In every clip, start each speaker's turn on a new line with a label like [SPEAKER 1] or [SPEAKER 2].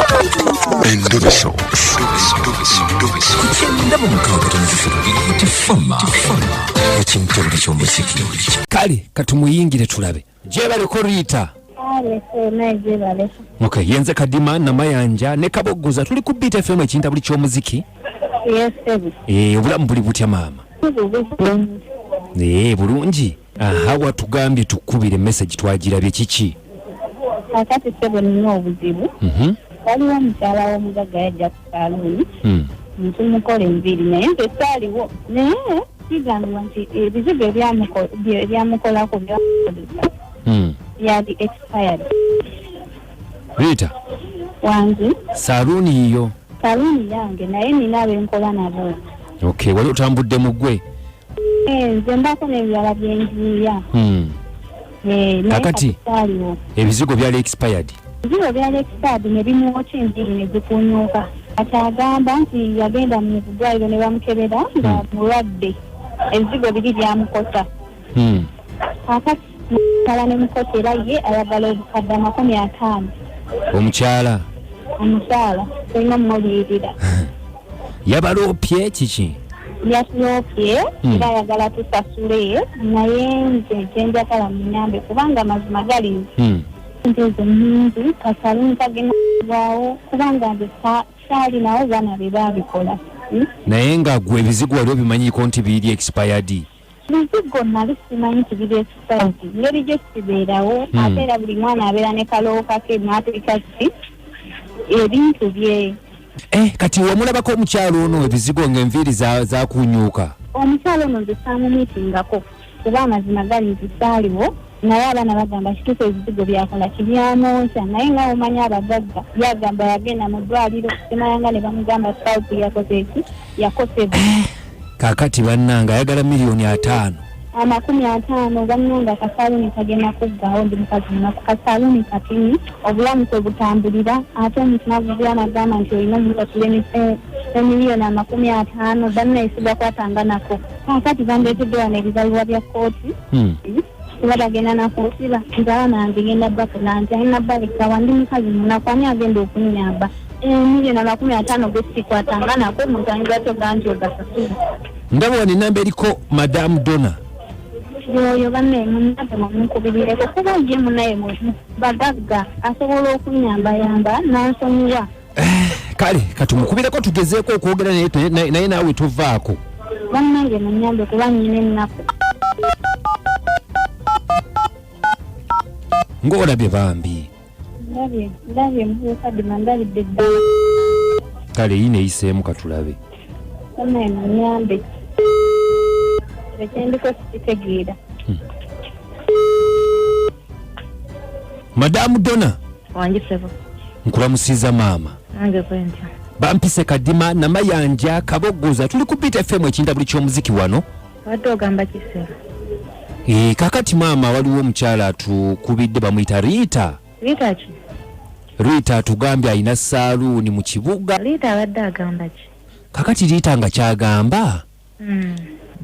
[SPEAKER 1] Endobeso.
[SPEAKER 2] Ku 96.3 Beat FM. Ekintobuli ky'omuziki.
[SPEAKER 3] Kale katumuyingire tulabe. Gyebaleko Rita.
[SPEAKER 4] Kale, so naye gyebaleko.
[SPEAKER 3] Okay, yenze Kadima Namayanja ne Kaboggoza tuli ku Beat FM ekintabuli ky'omuziki.
[SPEAKER 4] Yes, sebo.
[SPEAKER 3] Eh, obulamu buli butya maama?
[SPEAKER 4] Bulungi.
[SPEAKER 3] Eh, bulungi. Aha, watugambye tukubire message twagirabye kiki?
[SPEAKER 4] Kakati sebo nina obuzibu. Waliwo omukyala w'omugagga yajja ku saluuni ntumukola enviiri naye nze saaliwo naye kigambibwa nti ebizigo ebyamukolako byamukozesa byali expired.
[SPEAKER 3] Rita,
[SPEAKER 4] Wangi.
[SPEAKER 3] Saluuni yiyo?
[SPEAKER 4] Saluuni yange naye nina abenkola nabo.
[SPEAKER 3] Okay, wali otambudde mu ggwe?
[SPEAKER 4] Eh, nze mbaako n'ebirala byenjiiya. Eh, naye
[SPEAKER 3] Kakati?
[SPEAKER 4] kati saaliwo.
[SPEAKER 3] Ebizigo byali expired.
[SPEAKER 4] Ebizigo byali expired ne bimwokya enviiri ne zikunyuka. Kati agamba nti yagenda mu ddwaliro ne bamukebera nga mulwadde, ebizigo biri byamukosa. Kakati mukyala ne mukota era ye ayagala obukadde 50.
[SPEAKER 3] Omukyala?
[SPEAKER 4] Omukyala tulina omuliyirira.
[SPEAKER 3] Yabaloopye kiki?
[SPEAKER 4] Yatuloopye era ayagala tusasule naye nze kyenjagala munyambe kubanga amazima gali nti nti ezo nnyingi kasaluuni kagenda kugwawo kubanga nze saalinawo baana be baabikola.
[SPEAKER 3] Naye nga gwe ebizigo wali obimanyiiko nti biri expired?
[SPEAKER 4] Bizigo nali simanyi nti biri expired ngeri gye sibeerawo ate era buli mwana abeera ne kalooka ke n'ateeka ki ebintu bye.
[SPEAKER 3] Eh, kati wamulabako omukyalo ono ebizigo ng'enviiri zakunyuuka?
[SPEAKER 4] Omukyalo ono nze saamumiitingako kuba amazima gali nti saaliwo naye abaana bagamba kituufu ebizigo byakola kibyamwokya naye nga omanyi abagagga yagamba yagenda mu ddwaliro simayanga ne bamugamba scalp yakoze eki yakosebwa.
[SPEAKER 3] Kaakati bannange ayagala miliyoni 50.
[SPEAKER 4] 50 bannange akasaluuni kagenda kuggwawo ndi mukazi munaku kasaluuni katini obulamu kwe butambulira ate omutima gugula nagamba nti olina omusasula emiliyoni 50 bannaye sigakwatanga nako kaakati bandeetedde wano ebibaluwa bya kkooti kuba bagenda nakunsiba nze abaana bange ngenda bakola nti alina balekawa ndi mukazi munaku ani agenda okunnyamba emiliyoni 50 gesikwatanga nako omuntu ayinza toga nti ogasasula.
[SPEAKER 3] Ndaba wano enamba eriko Madamu Donna.
[SPEAKER 4] Yoyo bannaye munnange mumukubirireko kuba ye munaye bagagga asobola okunyambayamba n'ansonyiwa.
[SPEAKER 3] Kale katumukubireko tugezeeko okwogera naye naye naawe tovaako.
[SPEAKER 4] Bannange munyambe kuba nnyina ennaku.
[SPEAKER 3] Ng'olabye bambi.
[SPEAKER 4] Ndabye ndabye muvubuka Dima ndabidde ddala.
[SPEAKER 3] Kale yiino eyiseemu katulabe.
[SPEAKER 4] Bannaye munyambe ekyendiko sikitegeera.
[SPEAKER 3] Madamu Donna.
[SPEAKER 5] Wangi sebo.
[SPEAKER 3] Nkulamusiza maama.
[SPEAKER 5] Nange bwentyo.
[SPEAKER 3] Bampise Kadima Namayanja Kaboggoza tuli ku Beat FM ekintabuli ky'omuziki wano.
[SPEAKER 5] Wadde ogamba ki sebo?
[SPEAKER 3] Eh, kakati maama waliwo omukyala atukubidde bamuyita Rita.
[SPEAKER 5] Rita ki?
[SPEAKER 3] Rita atugambye alina saaluuni mu kibuga.
[SPEAKER 5] Rita abadde agamba ki?
[SPEAKER 3] Kakati Rita nga kyagamba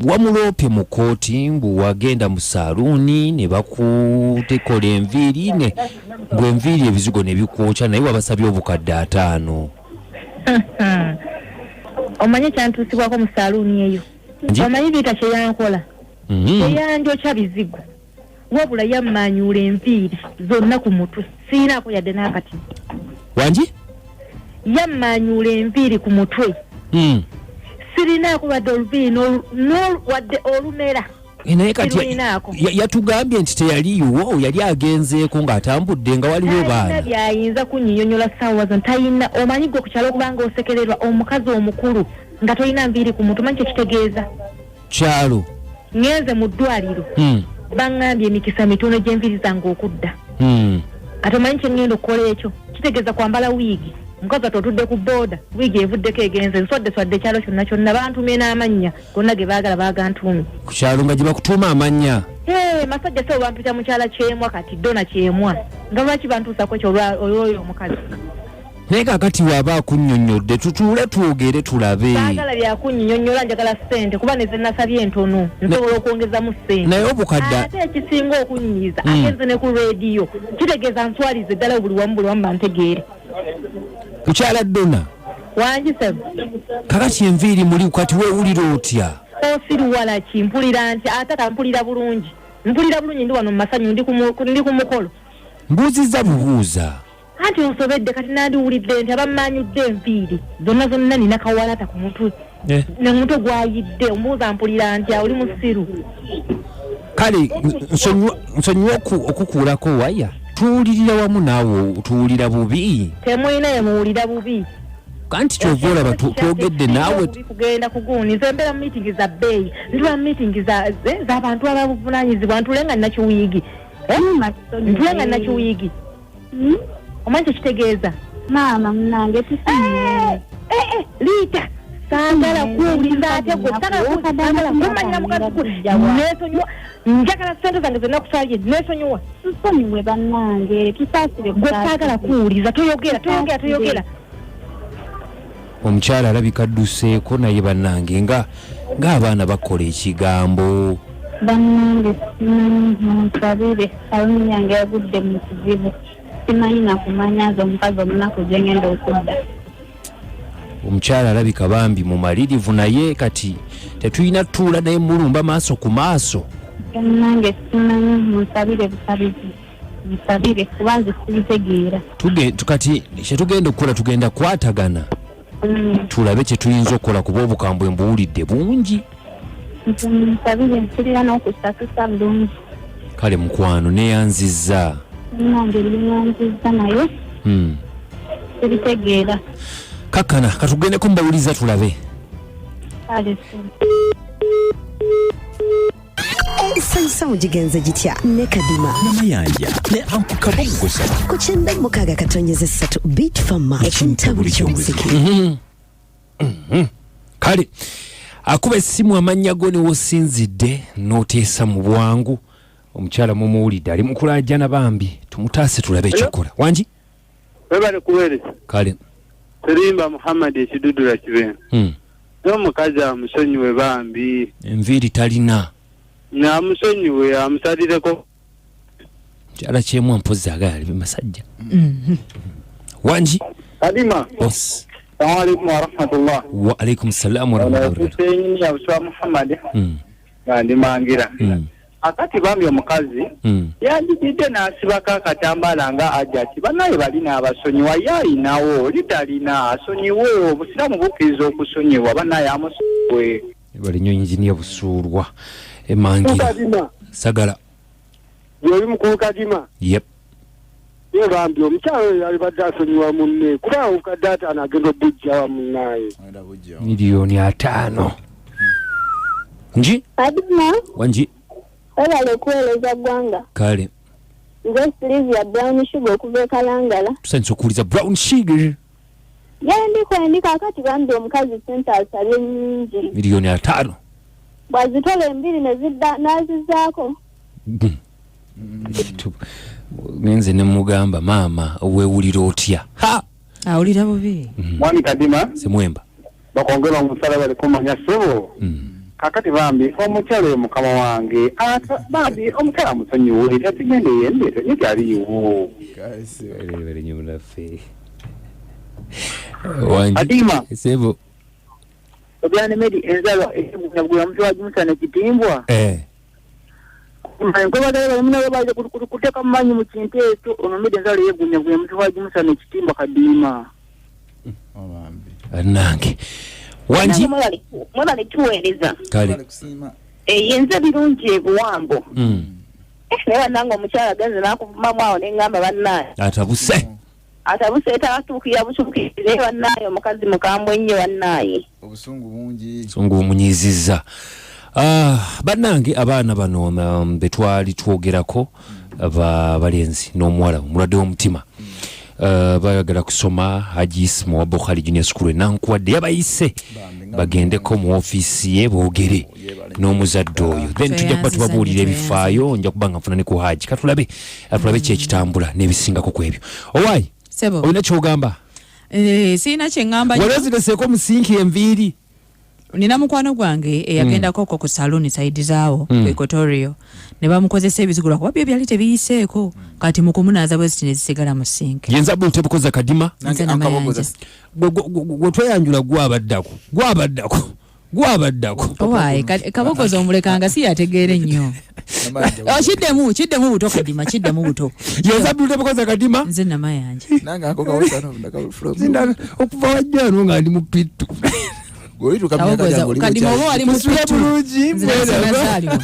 [SPEAKER 3] wamuloopye mu kkooti mbu wagenda mu saaluuni ne bakutekola enviiri ne mbu enviiri ebizigo ne bikwokya naye wabasabye obukadde 50.
[SPEAKER 5] Omanyi ekyantuusibwako mu saaluuni eyo? Omanyi Rita kye yankola? Teyanjokya bizigo wabula yammanyuula enviiri zonna ku mutwe siinaako yadde n'akati.
[SPEAKER 3] Wangi?
[SPEAKER 5] Yammanyuula enviiri ku mutwe. Sirinaako wadde oluviiri wadde olumera.
[SPEAKER 3] Naye kati
[SPEAKER 5] Sirulinaako.
[SPEAKER 3] yatugambye nti teyaliiwo yali agenzeeko ng'atambudde nga waliwo
[SPEAKER 5] Talina
[SPEAKER 3] baana.
[SPEAKER 5] byayinza kunnyonnyola ssaawa zino talina omanyi gwe ku kyalo okubanga osekererwa omukazi omukulu nga tolina nviiri ku mutwe omanyi kye kitegeeza.
[SPEAKER 3] Kyalo.
[SPEAKER 5] Ngenze mu ddwaliro. Baŋŋambye emikisa mitono gy'enviiri zange okudda. Kati omanyi kye ŋŋenda okukola ekyo kitegeeza kwambala wiigi. Omukazi ate otudde ku booda wiigi evuddeko egenze nswadde swadde ekyalo kyonna kyonna bantuumye n'amannya gonna ge baagala baagantuumye.
[SPEAKER 3] Ku kyalo nga gye bakutuuma amannya.
[SPEAKER 5] Ee, masajja sebo bampita mukyala Kyemwa kati Donna Kyemwa nga lwaki bantuusako ekyo olw'oyo omukazi.
[SPEAKER 3] Naye kaakati bw'aba akunnyonnyodde tutuule twogere tulabe.
[SPEAKER 5] Saagala byakunnyonnyola njagala ssente kuba ne ze nasabye entono nsobola okwongezamu ssente.
[SPEAKER 3] Naye obukadde
[SPEAKER 5] Ate ekisinga okunnyiiza agenze ne ku leediyo kitegeeza nswalize ddala buli wamu buli wamu bantegeere.
[SPEAKER 3] Mukyala Dona.
[SPEAKER 5] Wangi sebo.
[SPEAKER 3] Kakati enviiri muli kati weewulira otya?
[SPEAKER 5] Osiruwala ki? Mpulira nti atata mpulira bulungi. Mpulira bulungi, ndi wano mu masanyu, ndi ku mukolo.
[SPEAKER 3] Mbuuzizza bubuuza.
[SPEAKER 5] Anti onsobedde, kati nandiwulidde nti abammanyudde enviiri zonna zonna nina kawalata ku mutwe. Nomutwe gwayidde, ombuuza mpulira nti oli musiru.
[SPEAKER 3] Kale nsonyiwa okukuulako waya. Tuwulirira wamu naawe, tuwulira bubi.
[SPEAKER 5] Temulina yemuwulira bubi.
[SPEAKER 3] Anti kyova olaba twogedde naawe.
[SPEAKER 5] Kugenda kuguuni, nze mbeera mu miitingi za bbeeyi, ntula mu miitingi z'abantu ababuvunaanyizibwa, ntule nga nakiwiigi. Ntule nga nakiwiigi. Omanyi kyekitegeeza?
[SPEAKER 4] Maama munange tusiime.
[SPEAKER 5] Liita saagala kuwuliza ate gwe, saagala kumanyira mukazi gwe. Neesonyiwa, njagala ssente zange zonna kusalye, neesonyiwa.
[SPEAKER 4] Tusonyiwe bannange, tusaasire.
[SPEAKER 5] Gwe saagala kuwuliza, toyogera, toyogera, toyogera.
[SPEAKER 3] Omukyala alabika adduseeko, naye bannange nga ng'abaana bakola ekigambo.
[SPEAKER 4] Bannange simanyi, munsabire, saluni yange yagudde mu kizibu, simanyi nakumanya nze omukazi omunaku gye ngenda okudda.
[SPEAKER 3] Omukyala alabika bambi mumalirivu, naye kati tetulina tutuula naye mulumba maaso ku maaso.
[SPEAKER 4] Bannange simanyi, munsabire busabizi, musabire kuba nze sibitegeera.
[SPEAKER 3] Kati kyetugenda okukola, tugenda kukwatagana tulabe kyetuyinza okukola, kuba obukambwe mbuwulidde bungi.
[SPEAKER 4] Nze munsabire, mpulira n'okusasusa bulungi.
[SPEAKER 3] Kale mukwano, neyanzizza.
[SPEAKER 4] Bannange linyanzizza, naye sibitegeera.
[SPEAKER 3] Kakkana katugendeko mubawuliza tulabe.
[SPEAKER 4] Kale.
[SPEAKER 1] Esanyusa mugigenze gitya ne Kadima
[SPEAKER 2] Namayanja ne Anku Kabogosa
[SPEAKER 1] ku 96.3 Beat Fama, ekintabuli ky'omuziki.
[SPEAKER 3] Kale akuba essimu, amannya go ne wosinzidde n'oteesa mu bwangu. Omukyala mumuwulidde ali mukulaajana, bambi tumutaase tulabe ekyokola. Wangi?
[SPEAKER 6] Webale kuweereza.
[SPEAKER 3] Kale.
[SPEAKER 6] Serimba Muhammad ekidudula kibenga. N'omukazi amusonyiwe bambi.
[SPEAKER 3] Enviiri talina.
[SPEAKER 6] Amusonyiwe, amusalireko.
[SPEAKER 3] Mukyala kyemwa mpozi agala ali masajja. Wangi?
[SPEAKER 6] Kadima.
[SPEAKER 3] Boss.
[SPEAKER 6] Assalamu alaikum warahmatullah.
[SPEAKER 3] Wa alaikum salam warahmatullahi wabarakatuh.
[SPEAKER 6] Hussein Abuswa Muhammad. Nga ndi Mangira. Akati bambi omukazi yandigidde n'asibako akatambaala nga ajati bannaye bali n'abasonyiwa, ye ayinawo oli talina, asonyiwe, obusiraamu bukkiriza okusonyiwa, bannaye amusonyiwe.
[SPEAKER 3] Bali nnyo injiniya Busuulwa emangira.
[SPEAKER 7] Kadima.
[SPEAKER 3] Sagala.
[SPEAKER 7] Yoli mukulu Kadima?
[SPEAKER 3] Yep.
[SPEAKER 7] Ye bambi omukyala oyo yalibadde asonyiwa munne, kuba obukadde 50 agenda obujjawa munnaye.
[SPEAKER 3] 50 millioni. Nji?
[SPEAKER 4] Kadima.
[SPEAKER 3] Wangi?
[SPEAKER 4] Webale okuweereza ggwanga.
[SPEAKER 3] Kale.
[SPEAKER 4] Nze Silivia Brown Sugar okuva e Kalangala.
[SPEAKER 3] Tusanyusa okuwuliza Brown Sugar.
[SPEAKER 4] Yendi kwendi. Kaakati bambi omukazi sente asabye nnyingi.
[SPEAKER 3] 50 miliyoni.
[SPEAKER 4] Bw'azitola embiri ne zidda n'azizaako.
[SPEAKER 3] Ngenze ne mugamba, maama weewulira otya? Ha.
[SPEAKER 8] Awulira bubi.
[SPEAKER 6] Mwami Kadima.
[SPEAKER 3] Semwemba.
[SPEAKER 6] Bakongera omusala bali kumanya ssebo. Kakati bambi omukyala oyo mukama wange ata bambi omukyala amusonyiwe, tatigende yende ye kyaliiwo.
[SPEAKER 3] Naffe. Wangi?
[SPEAKER 6] Kadima.
[SPEAKER 3] Sebo.
[SPEAKER 6] Obyane medi enzalwa ebugula mutwe wagimusa nekitimbwa. Nkwebagala kuteeka mumanyi mu kintu ekyo, ono medi enzalwa yegunya mutwe wagimusa nekitimbwa Kadiima.
[SPEAKER 3] Nange. Wangi?
[SPEAKER 4] Mwebale tuweereza.
[SPEAKER 3] Kale.
[SPEAKER 4] Yenze birungi ebuwambo. Naye bannange omukyala agenze n'akuvumamu awo neŋŋamba bannaye.
[SPEAKER 3] Atabuse.
[SPEAKER 4] Atabuse, tabatuukirira butuukirizi, naye bannaye omukazi mukambwe nnyo bannaye.
[SPEAKER 9] Obusungu bungi.
[SPEAKER 3] Sungu bumunyizizza. Ah, bannange abaana bano betwali twogerako, balenzi n'omuwala omulwadde w'omutima, bayagala kusoma. Haji Isma wa Bukhali Junior School enankuwadde yabayise bagendeko mu ofiisi ye boogere n'omuzadde oyo, then tujja kuba tubabuulira ebifaayo. Nja kuba nga nfuna ne ku Haji, katulabe tulabe ki ekitambula n'ebisingako ku ebyo. Owaayi?
[SPEAKER 8] Sebo.
[SPEAKER 3] Olina kyogamba?
[SPEAKER 8] Eh, sirina kyeŋŋamba.
[SPEAKER 3] Wali ozireseeko musinki enviiri?
[SPEAKER 8] Nina mukwano gwange eyagendako ko ku saloon side zaawo ku Equatorial, ne bamukozesa ebizigo lwakuba byo byali tebiyiseeko. Kati mu kumunaaza bwe ziti ne zisigala mu sink.
[SPEAKER 3] Yenza Abdul Tebukoza Kadima.
[SPEAKER 8] Nze Namayanja.
[SPEAKER 3] Gwe tweyanjula, gwabaddako, gwabaddako, gwabaddako.
[SPEAKER 8] Owaaye, Kabogoza omulekanga si yategeera ennyo. Oh, kiddemu, kiddemu buto, Kadima, kiddemu buto.
[SPEAKER 3] Yenza Abdul Tebukoza Kadima.
[SPEAKER 8] Nze Namayanja.
[SPEAKER 9] Nange ako kawosano ndaka.
[SPEAKER 3] Okuva wajjano nga ndi mu P2.
[SPEAKER 9] Olituuka myaka
[SPEAKER 8] Kabogoza,
[SPEAKER 9] gyange oli
[SPEAKER 8] Kadima oba wali mu
[SPEAKER 3] Musule
[SPEAKER 8] P2.
[SPEAKER 3] bulungi.
[SPEAKER 8] Nze
[SPEAKER 3] mwena.
[SPEAKER 8] nazaalibwa.